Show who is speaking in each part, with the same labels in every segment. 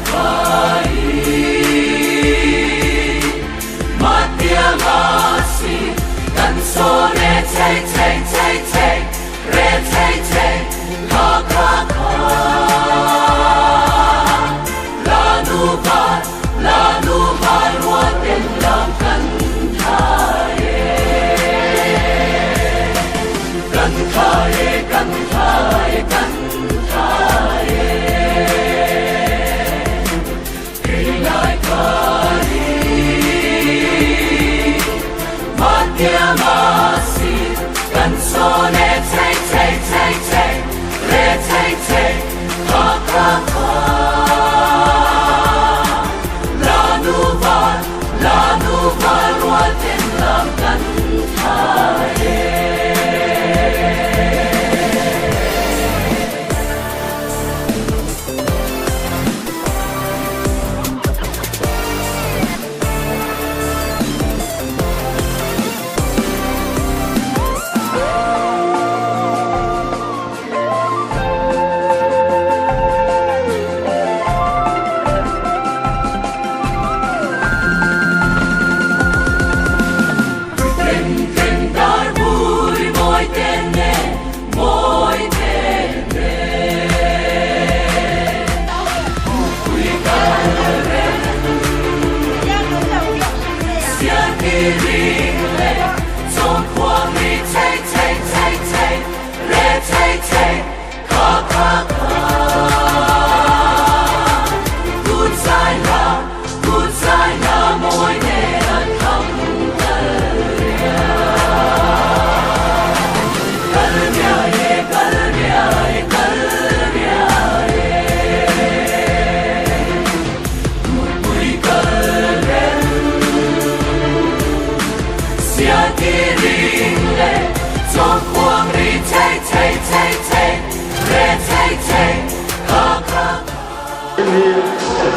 Speaker 1: Hi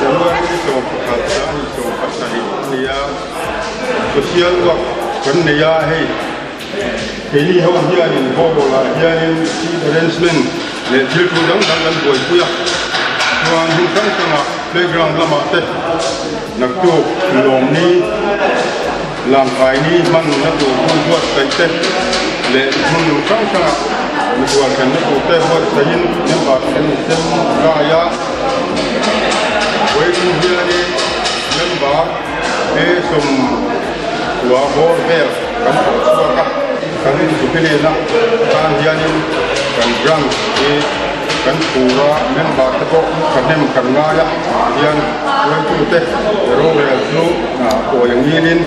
Speaker 1: January 11 sang 17 a ni a, social work kan nei a hei keini ho hianin hall ah hianin seat arrangement leh thil thu dang dang kan buaipui a, chuan hmun hrang hrangah playground lamah te naktuk lawmni langkaini hmanna tur hun buatsaih te leh hmun hrang hrangah mikhual thlenna tur te buatsaihin member kan insem lai a. Vawiin hianin member te sawmkua bawr vel kan thawh chhuak a, kan inzupilin a tan hianin kan branch hi kan phur a, member te pawh thahnem kan ngai a, hian hruaitute rorel chu awi angilin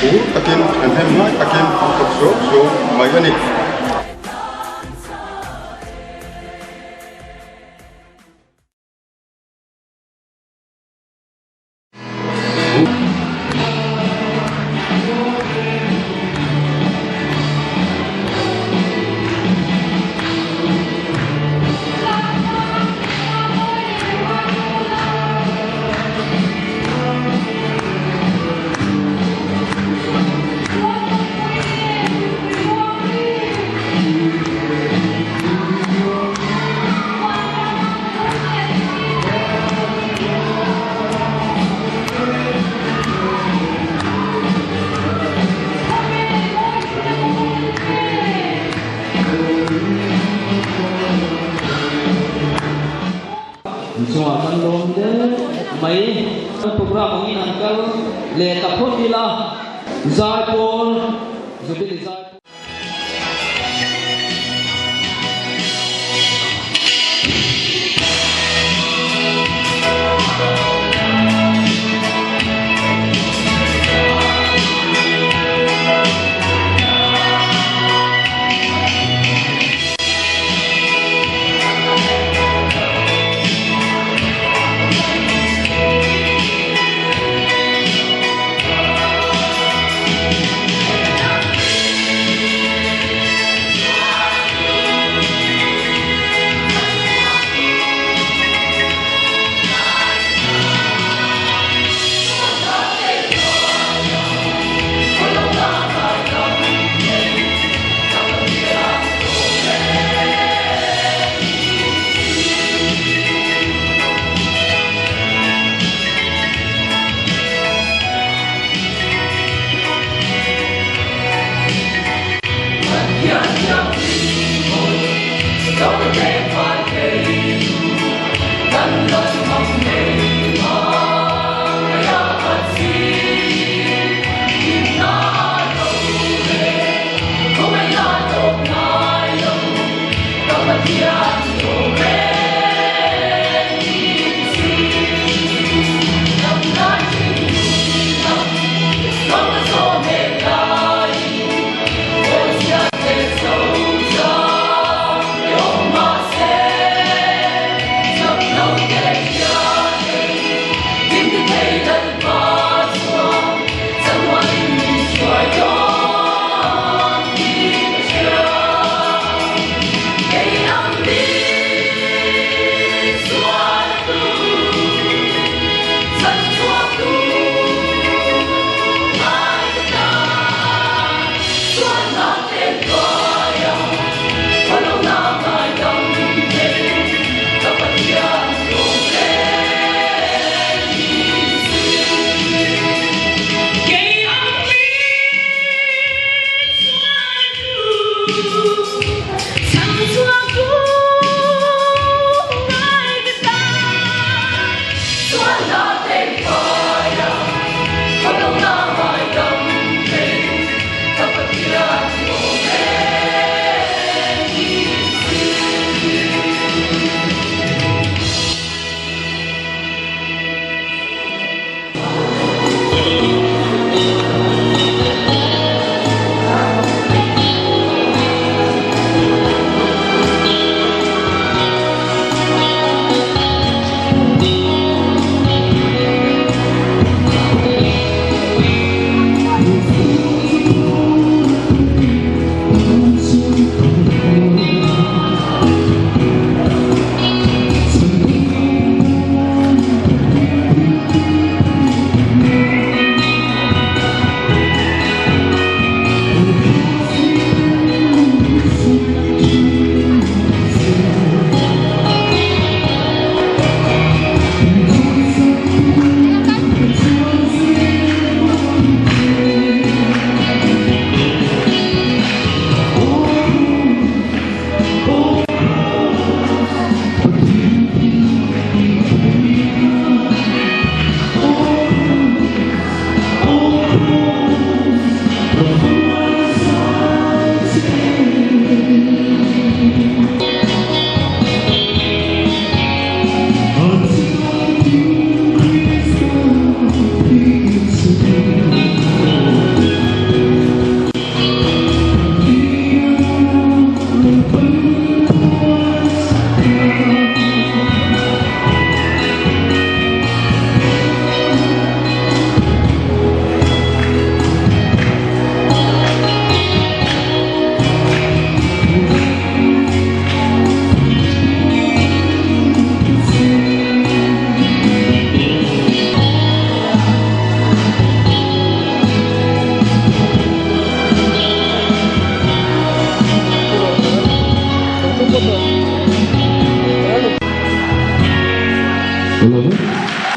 Speaker 1: phur takin thahnem ngai takin an thawk suau suau mai a ni.
Speaker 2: Chungah kan lawm hle mai. Program angin han kal leh ta phawt ila Zaipawl Jubilee Zaipawl.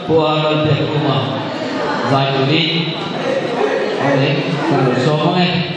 Speaker 2: Pu Lalbiakkhuma zai turin awle kan rawn sawm ang e.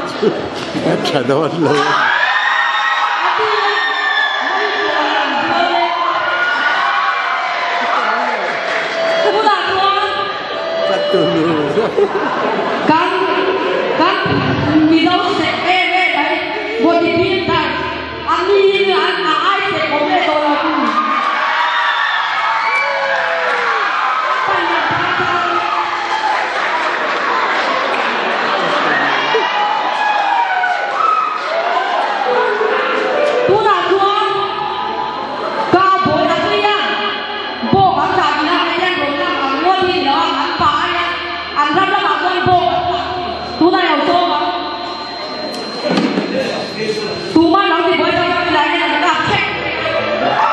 Speaker 3: chu a tha dawn lo a ni.
Speaker 4: Tunah chuan cowboy a tui a, bawk an dah tih ah hian rawn lak ang ngawt hi ni lo a, an pah a nia, an ram lamah chuan bawk an dah thin. Tunah lo sawm ang. Tuman lo ti buai tak tak lai hian an kap hrek hrek a.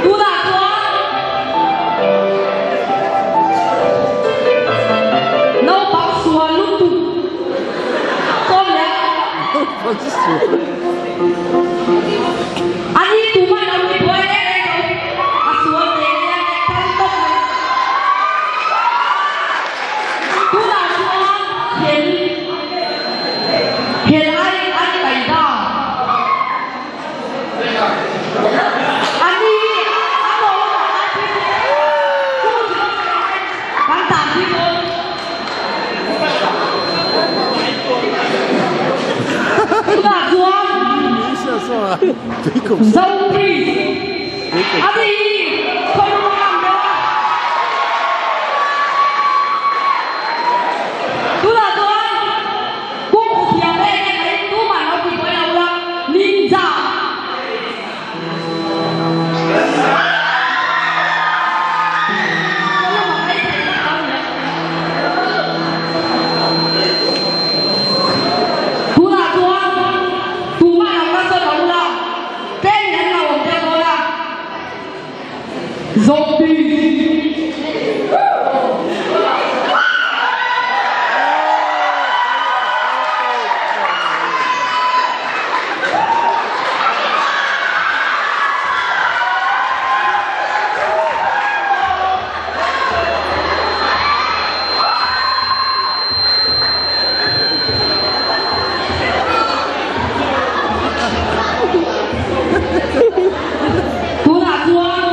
Speaker 4: Tunah chuan naupang sual lutuk sawm leh a ni tuman lo ti buai reng reng lo a sual ve nia kal tawp mai. Tunah chuan hel hel ai an kai ta. A ni a maw ai pui chu chu chu kan tan pui dawn. Tunah chuan Zopri a ni khawi ram deuh a. Tunah chuan kung thiam em em mai tumah lo ti buai lo la ninja. Tunah chuan tumah lo la sawi lo la tlem in an lo awm deuh dawn a. Zombie. Tunah chuan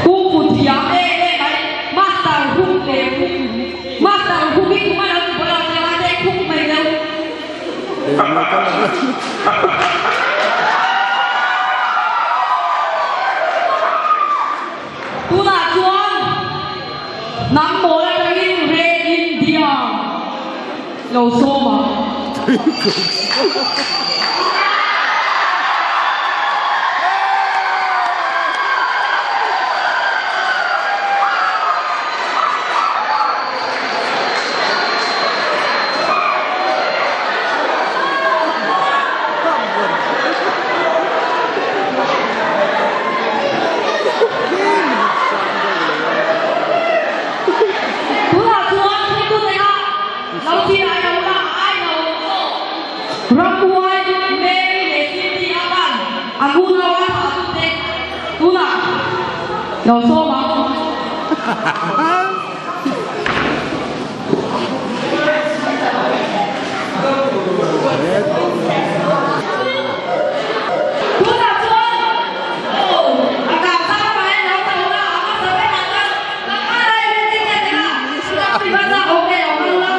Speaker 4: Kung Fu thiam em em mai Master Huk leh Master Huk hi kum a lo ti buai lo che mahse Huk mai deuh. Tunah chuan hnam mawl atangin Red India lo sawm ang. Tunah chuan hruaitu neih a lo thi ai lo la ai lo Ramhuai Mary leh Cindy a ban an unau a thah tu te tunah lo sawm ang. Tunah chuan aw a kang sang lamah hian lo tho la, a hmasa berah chuan ka hma lai vel ding nge teh a, ka tui hmasa awm leh awm lo la.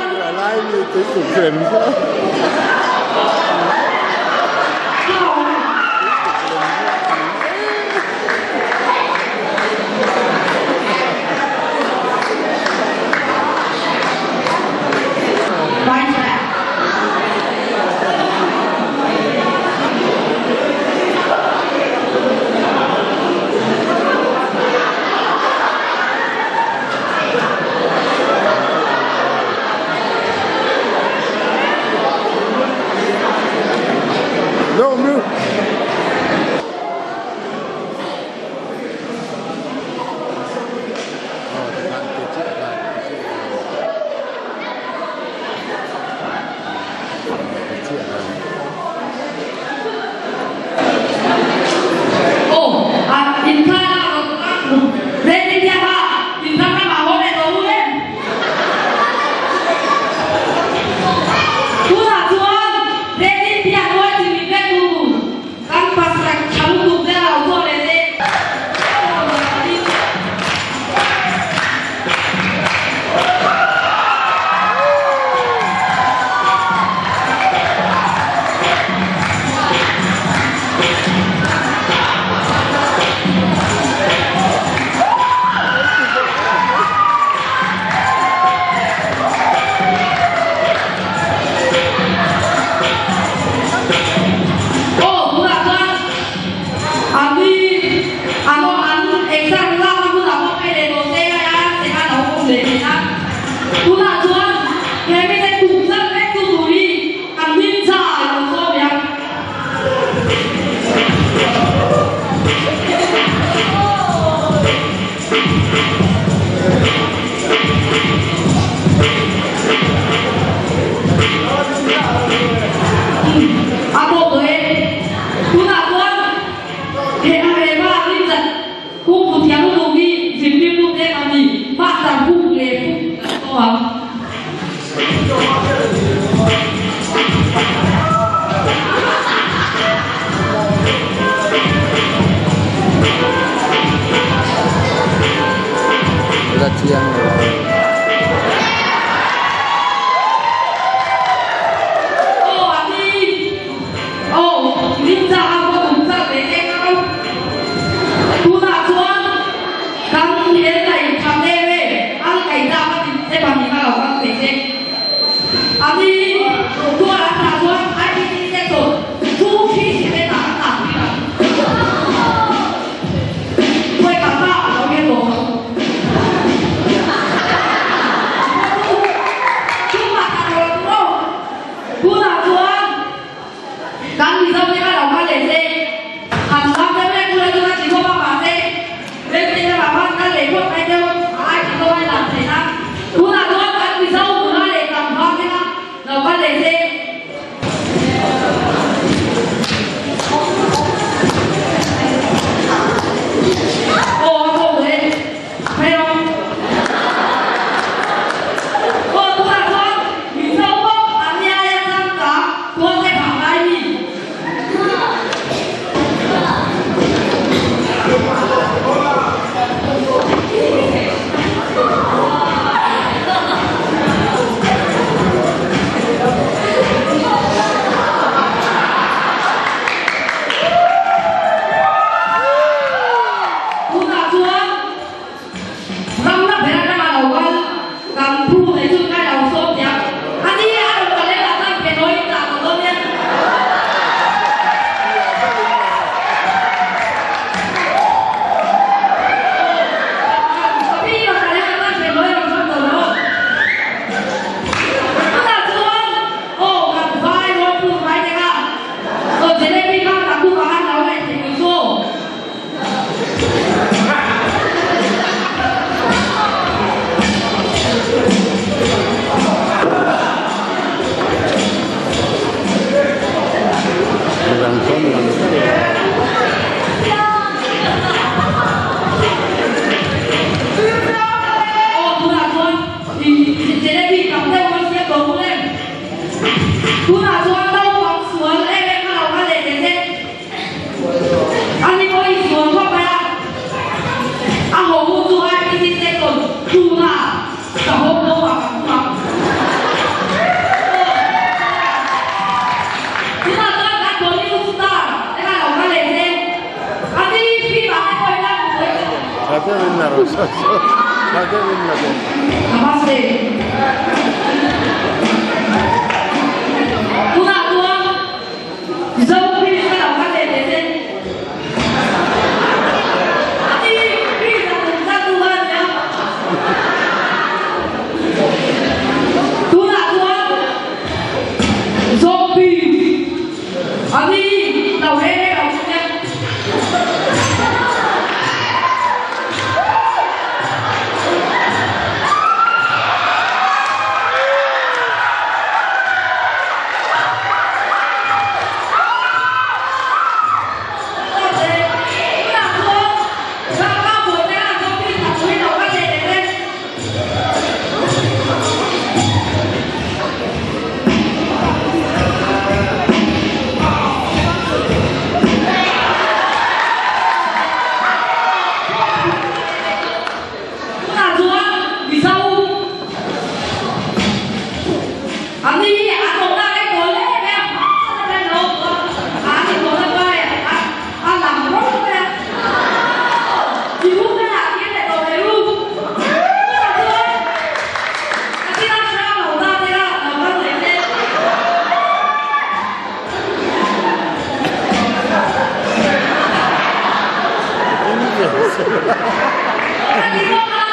Speaker 4: A tawp tawh e. Tunah chuan he a reva rinzat kungfu thiam lutuk hi zirtirtu te kan ni. Master kung leh kung kan tawh ang.
Speaker 3: La chiang lo.
Speaker 4: Aw a ti. Aw ninja a va tum chak ve che ka ro. Tunah chuan kan hel daih tha em e. Al Qaeda a ti che pahnih kha lo kal thei che. A ti tuar an dah chuan IPC section 237 ah an dah pui ang. Khawi khat ah a lo riat tawh lo. Chungah kan rawn ro. Tunah chuan Kan Mizo te kha lo kal leh se, han lam deuh leh kula chu ka ti khawp a, mahse Lemte lamah khan kal leh phawt mai deuh a ai ti khawp a i lam theih a. Tunah chuan kan Mizo nula leh tlangval te kha lo kal leh se. Aw a tawk leh mai ang. Aw tunah chuan Mizo bawk an nia a changkang tual te phah ngai mi. Tunah chuan Ramna ber atanga lo kal kan phu nei chu kai lo sawm tiang a ni a rawn kal leh lah chuan ke nawi in dah tawh dawn nia. Pi rawn kal leh lah chuan ke nawi a rawn hmang tawh lo. Tunah chuan aw kan vai rawn put mai te kha aw jalebi kha ka kuk ah khan lo ngaih theih ngei chu aw.
Speaker 3: Midang chuan lang ber lo.
Speaker 4: Aw tunah chuan jalebi tam deuh kan siam tawh bawk em? Tunah chuan naupang sual em em kha lo kal leh teh se. Ani pawh i sual khawp mai a, a haw hun chu IPC section chhunga ka haw pawh ah ka khum ang. Tunah chuan kan Bollywood star te kha lo kal leh se, a ni film ah te pawh hian a hmu thei.
Speaker 3: Tha deuhin la rawh sawt sawt, tha deuhin la bawk.
Speaker 4: Namaste. Tunah chuan Zo Chris ka lo kal leh teh che. A ti Chris a tum tlat tu a nia. Tunah chuan Zombie a ni lo he he lo chu nia. Tunah chuan Mizo An ni hi an awmna reng dawn em em a, hma tak hian lo awm a, an inawmna lai a lang rawk mai a. I hung te lah kir leh tawh mai u. Tunah chuan ka thil a hrang lo ta te kha lo kal leh se. Ka ti zawk a,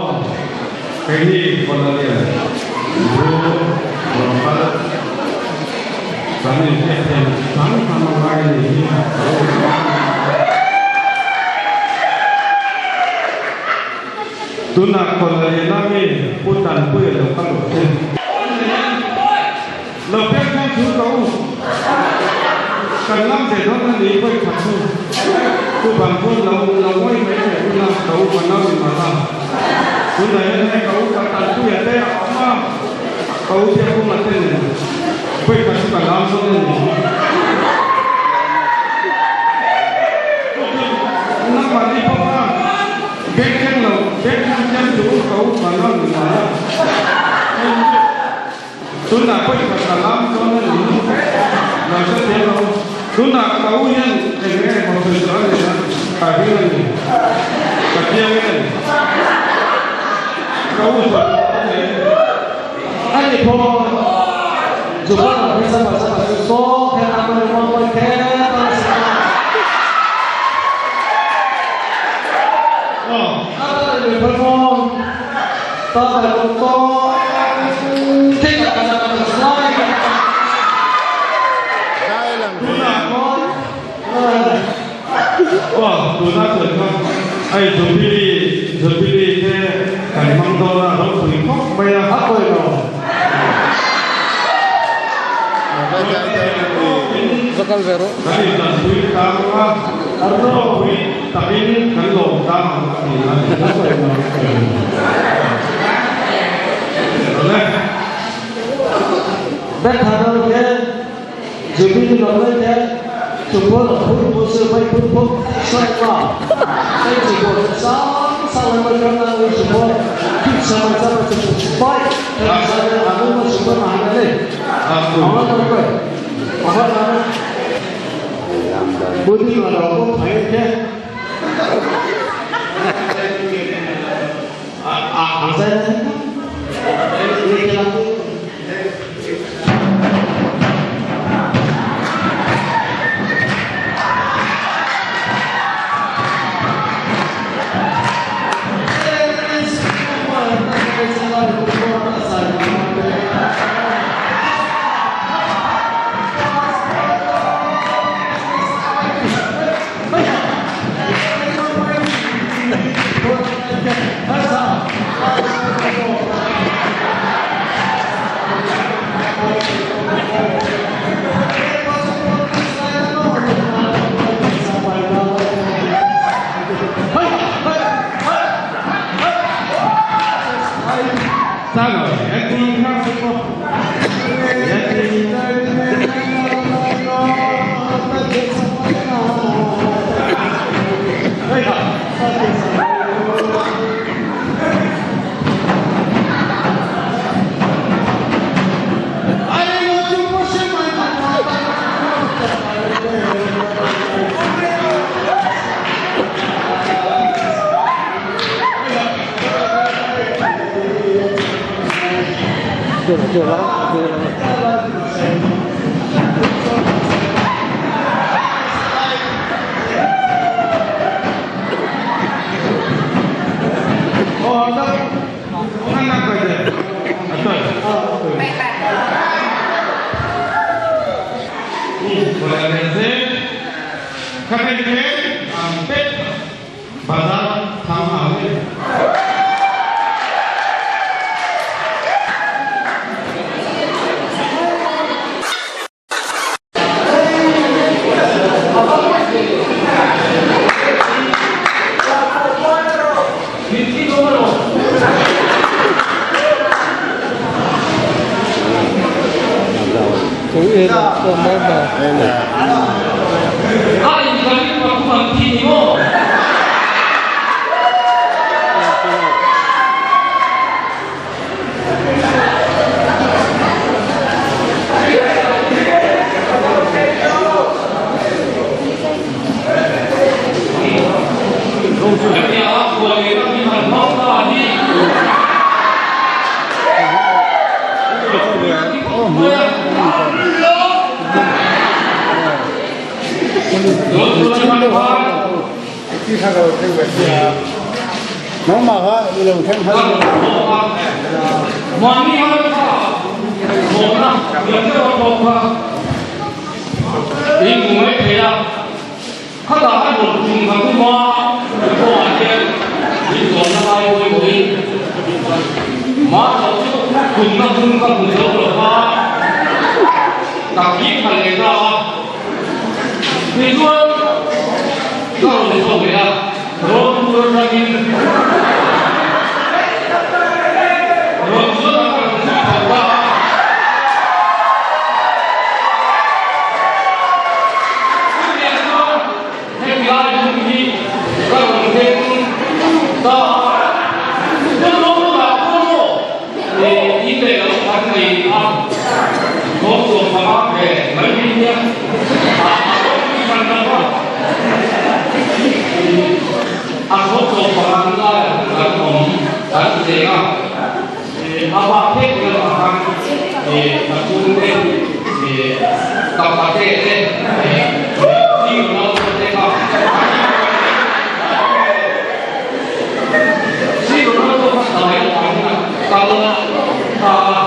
Speaker 5: Aw, keini Kawlalian zu rawn kal kan inhriat theih hrang hrang a ngai a nih hi ka lo hre a. Tunah Kawlaliana mi Pu Tanpuia lo kal rawh se. Lo pek khan chu ka u kan lam ve dawn a ni vawi khat chu chu bang chuan lo lo ngawi mai mai hun a ka u ka nau in mah a tunah hian hei ka u ka tanpui a te a awm a ka u te pum a te nen vawi khat chu ka lam dawn a ni nangmah ni bawk a beng thleng lo beng thleng tlem chu ka u ka nau in mah a. Tunah pawisa ka lam dawn a ni. Lo hre thiam lo. Tunah ka u hian eng nge maw sawi tur a nei a, ka ring a ni. Ka chiang em? Ka u sawi tur a nei.
Speaker 2: A ni pawh Zupan a phei sama sama chu saw kher a mawni mawi mawi kher a ni si a.
Speaker 5: Aw.
Speaker 2: A ta ni phal maw?
Speaker 5: Aw tuna sawi kha hei Jubilee Jubilee te kan hmang dawn a ropui khawp mai a. Kan intanpui tlang a, ropui takin kan lawm tlang ang a ti a ni.
Speaker 3: Nangmah kha i lo thleng hal
Speaker 2: Ka rawn thawk a, mahni har kha thawhna lian deuh a thawk kha in hmu mai thei a, khatah a rawn tum ka tum a, kawngah hian min tawnna lai pawimawhin mahloh chu tumna hun ka hmu zo lo va, ka kip kha leh ta a, tichuan ka rawn chho leh a. Rawn tur atangin rawn chuan a rawn zui tho ta a. Chutiang chuan hemi lai hun hi ka rawn thleng ta a. Chuan rawn ah pawh maw in leh lo kan nei a, 75 ve mai hi nia a ropui hran lo va. A tho tawh pakhat laiah kan awm kan cheng a, a vah phek lamah khan ka chhungte ka pate te thing naute te kha thing naute kha tlai avangin a kal ta a,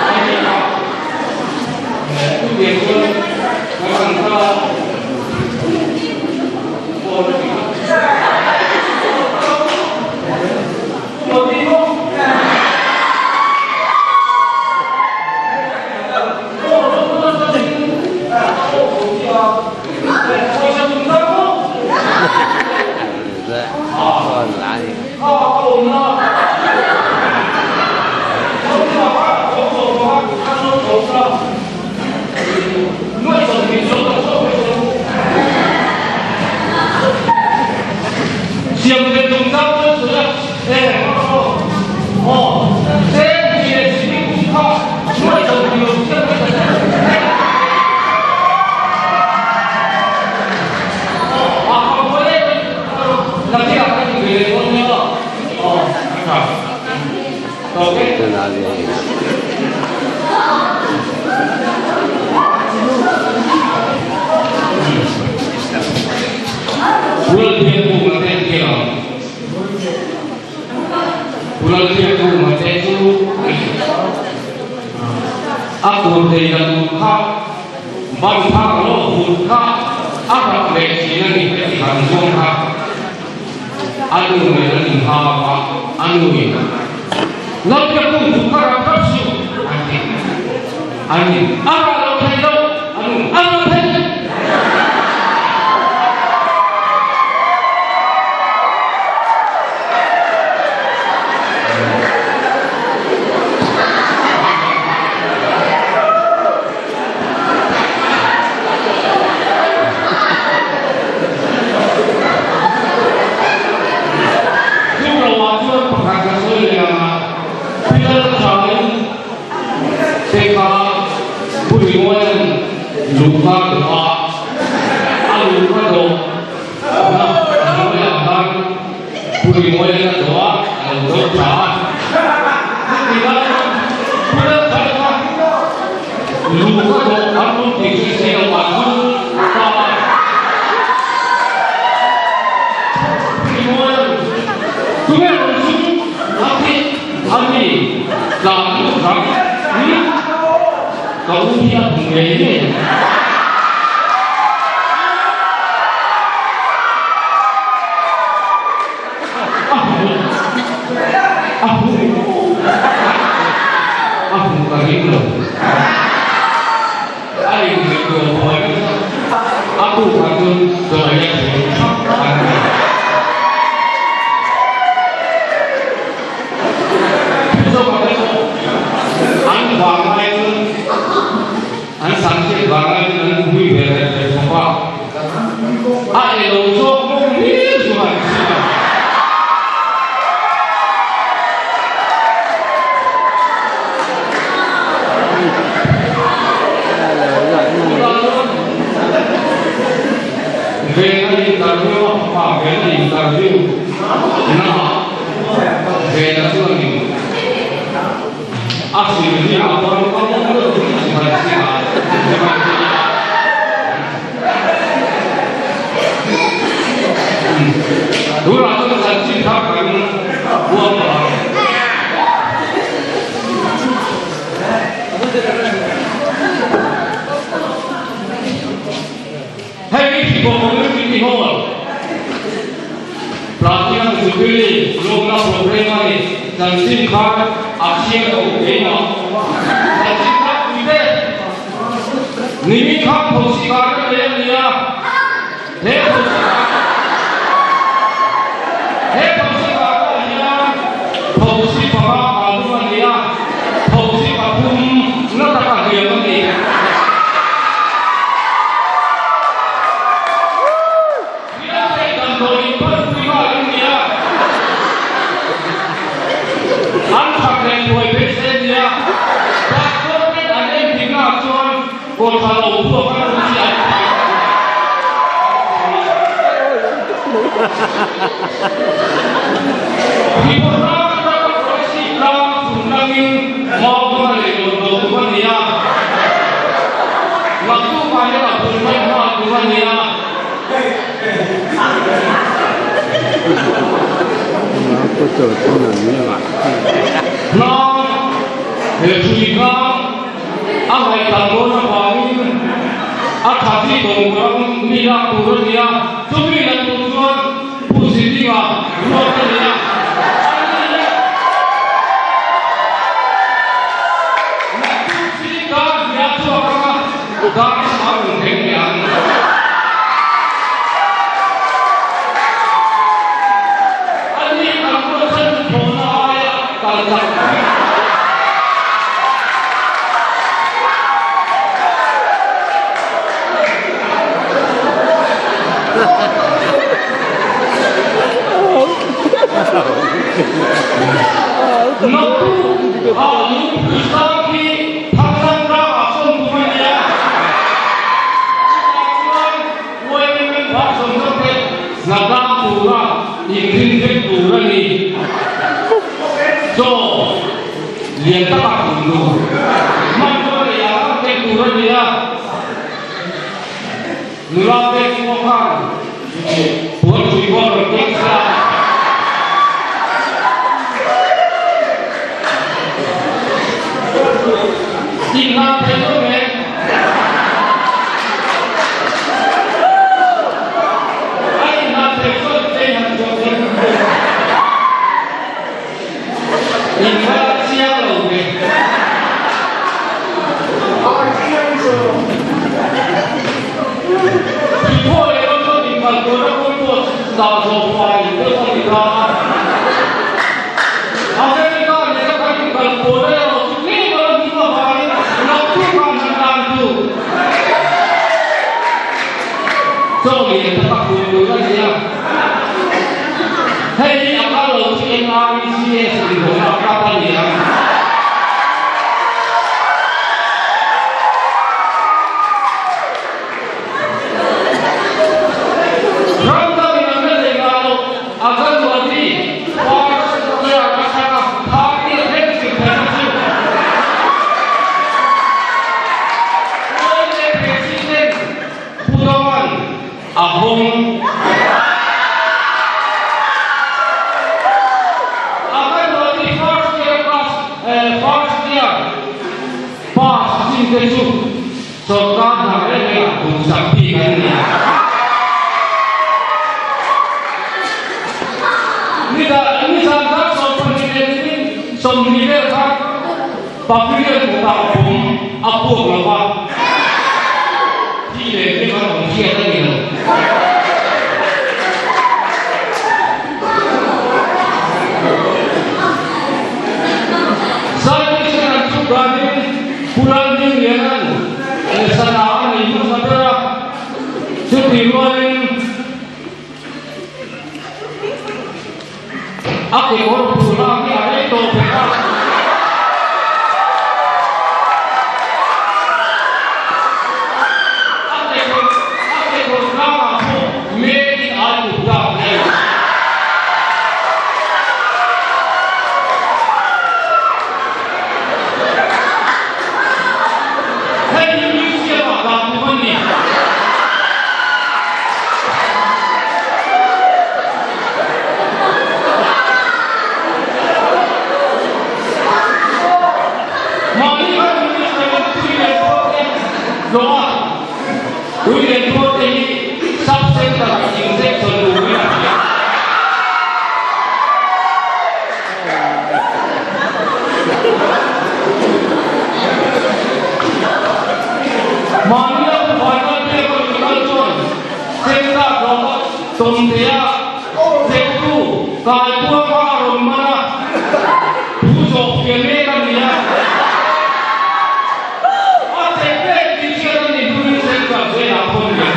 Speaker 2: hei kha chutiang chuan kan han kal a. Siam ve tum chang chuan sawi a, e aw cheng hnih leh sihnih kum kha nuaih 20 lo siam vek ta che. A kham buai em em nakinah kan in ve leh dawn nia aw a tha tawk e. Pulalthiakunga te an tia ang. Pulalthiakunga te chu a tur thei la tur kha ban phak lo fur kha a rap leh thin a ni heti han zawng kha a nu nen an inhau a, a nu in Lalthiakung fur kha rap rap suh an ti a ni. A rah lo thei lo a nu a rah thei. Chukloah chuan pakhat ka sawi leh ang a, Pilar thain te kha Pu Ringawia'n luhka duh a, a luhka dawh na hnuaiah khan Pu Ringawia'n a dawh a, a lo dawh tha a. Chuti lai chuan Pilar thain kha luhka dawh an rawn tih hre si lo ah chuan ta a. Pu Ringawia'n tunge rawn sum a tih a ni tlan lut rang hi ka u hi a hmu ngei ngei ang. A hmu a hmu a hmu ka ring lo. A inngaihdawh buai nasa a tukah chuan dawr a thawm thap a ni. Thuzawka te pawh an vang lai chuan an sanchhiat vang lai chuan an vui ve reng reng khawp a, a elo zawk bawk hlir chu an hria. Vena interview a pa Vena interview na Vena chuanin a hrilh hi a kawng kawng deuh chibai si a chibai si a. Tunah chuan chanchin thar kan. Chanchin khan a chhiar lo keimah. Chanchin khan puite nimin khan thosi kar ka nei a nia. He thosi kar he thosi karah hian thosi panga kal dum a ni a, thosi pathum na taka hliam a ni. Hriatei damdawi in panpui nghal an ni a, an that leh thuai beisei a ni a, doctor ten an endik naah chuan kawtha lo phuak an awm chi an phah Hipotlang atanga Croatia tlang chhun tlangin Maudona leh Lawndawh tum a ni a, naktukah hian a bul mai nghal tur a ni a. Hnang he hrui hlang a ngaihdan dawn avangin a tha chi tawng ram mi lak tur a ni a, chumi la tur chuan Pu Zidinga ruat a ni a, ani hian naktuk zingkar hria chhuak anga dar sang rawn thleng leh ang. Ani kan ruat chhan chu thawhna aia kal chak thin. Naktuk ah lungpui sang hi Thangtlang tlang ah sawn tum a nia. Chutah chuan YMM bak zawng zawng te hna tlang tura inrin vek tur a ni. Chaw lian takah tum tur. Hmanrua leh ah tak tel tur a ni a. Nula te pawh khan puan hrui pawh a rawn keng sa a. Inhlan thei lo nen. A inhlan thei chuan kei han chuan kher Inhlan chiang lo ve. Thiphaw leh ram chuan inkhal tur a kawi pawh zah zawh fai deuh a ni ta a. America nena kan inkhal pawhna erawh chu tlem a la hming avangin naktuk ah hna tan chu chaw lian tak a pui tur a ni a. Hei hi a kal lo chu NRECS inhawng a kap a ni ang. Ram dangin an la nei ngai lo, a ka luan hi first year atanga third year thleng zir theihna chu Pawi leh President Pu Dawan a hawng. A ka luan hi first year class first year pass chin te chu Sawrkar hna reng rengah duhsak bik an ni a. Nizan khan 22 leh nimin 20 vel khan Pavilion kawtah bomb a puak lo va, thi leh vek an awm hriat a ni lo. Scientist-in an chhuk danin Pu Lalhmingliana'n sana a nei hmasa ber a, chutih rualin a kekawr phur lak hi a rei tawh phek a. A kekawr a kekawr tlangah pawh. Sawmtea chektu Kaikuang kha a rawn man a, thu zawh fiah mek a ni a. A chek mek tih hriat a nih hnuin Central Jail ah pawh ni a.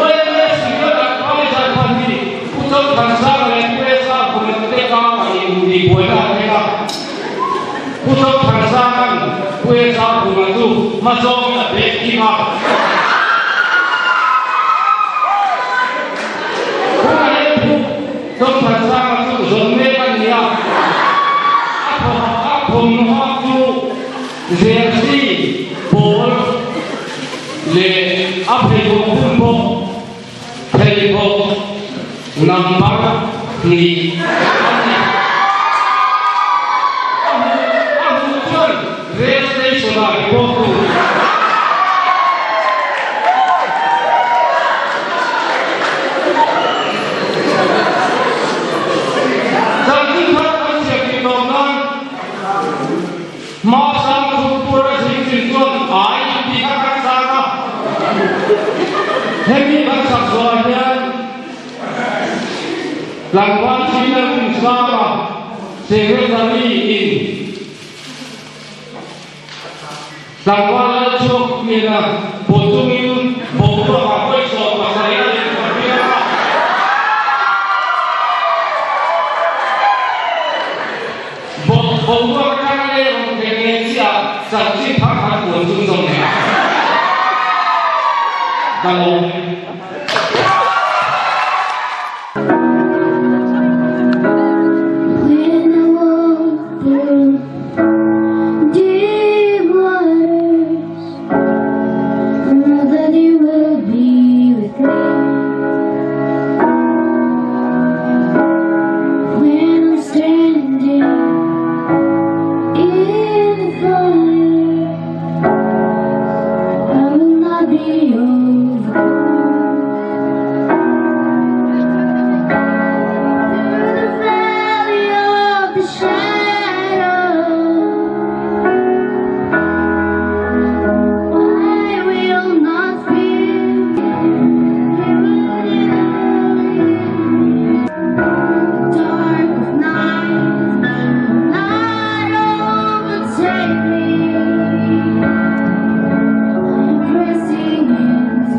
Speaker 2: OMS Legal Adviser khan hi Pu Chawlthansanga leh Pu Esa Vunate karah inbuaina a thleng a. Pu Chawlthansanga'n Pu Esa Vuna chu hmazawngin a bek thing a. Tunah hian Pu Chawlthansanga chu zawn mek a ni a, a thawmhnaw hak chu Jersey pawl leh a pheikhawk hun pawh pheikhawk number hnih a ni. A hmuh chuan rail station ah report tur. Chanchin thar an chhiar tih tawp nan. Hmasang Thupura zingzing chuan ai tih kha kan sang a, hemi kan sak zawhah hian tlangval Senior Kum Sanga Secretary in tlangval Lalchhuak hnena pawh chungin boruakah pawisa pasarih a lem ta piang a. Boruak atanga lei rawn thlen leh chiah chanchin thar khan puan chun zawm leh a. Ka lawm e.
Speaker 6: When I walk through deep waters, I know that you will be with me. When I'm standing in the fire, I will not be overcome. Through the valley of the shadow, I will not fear. You will lead me. Dark of night will not overtake me. I'm pressing into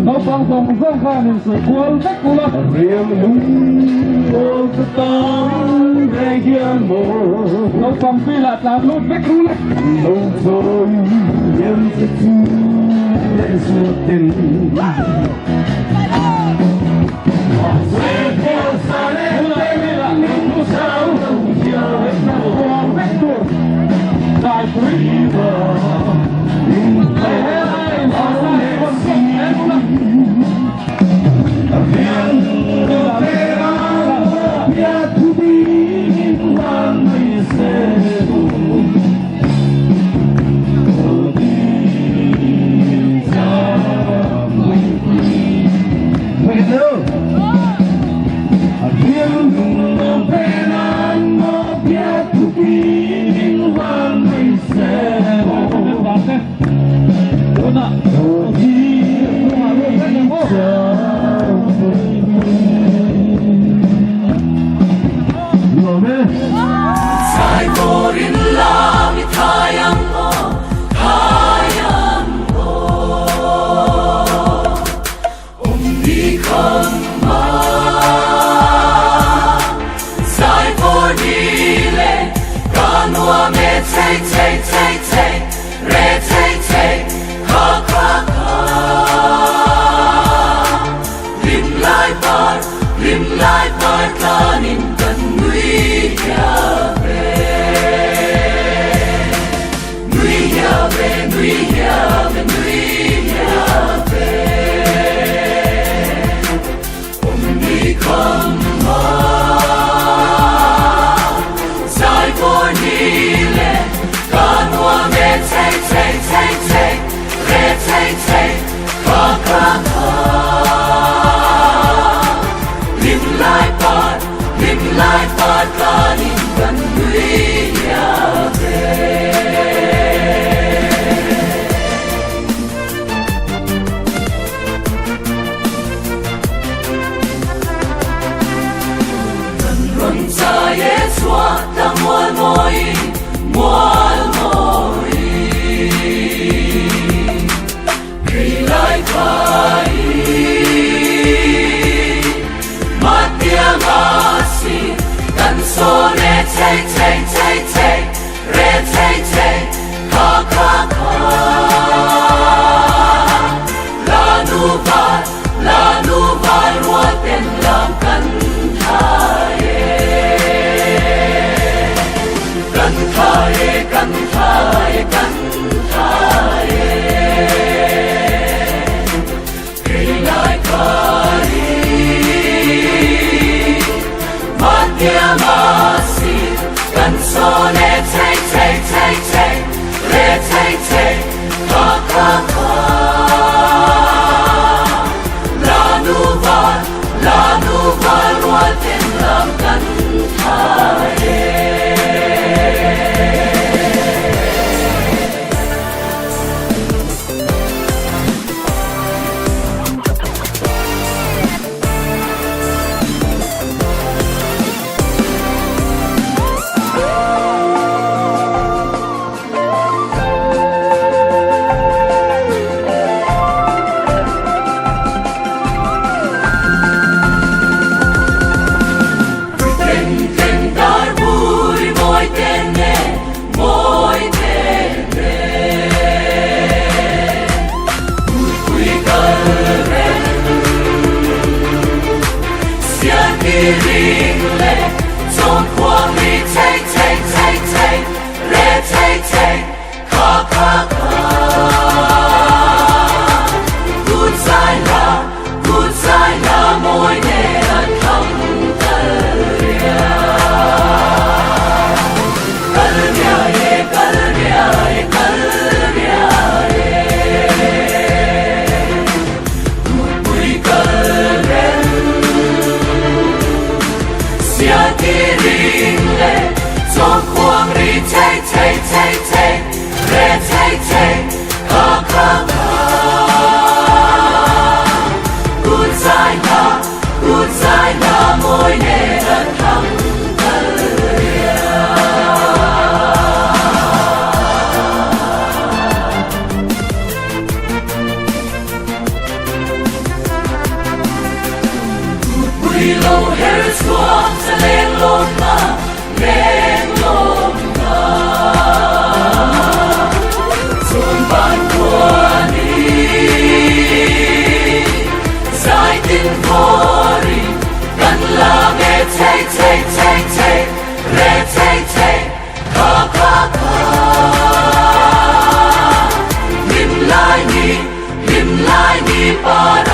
Speaker 5: Naupang zawng zawng khan insuihkual vek ula. Naupang field ah tlan lut vek ru le.
Speaker 7: Pa.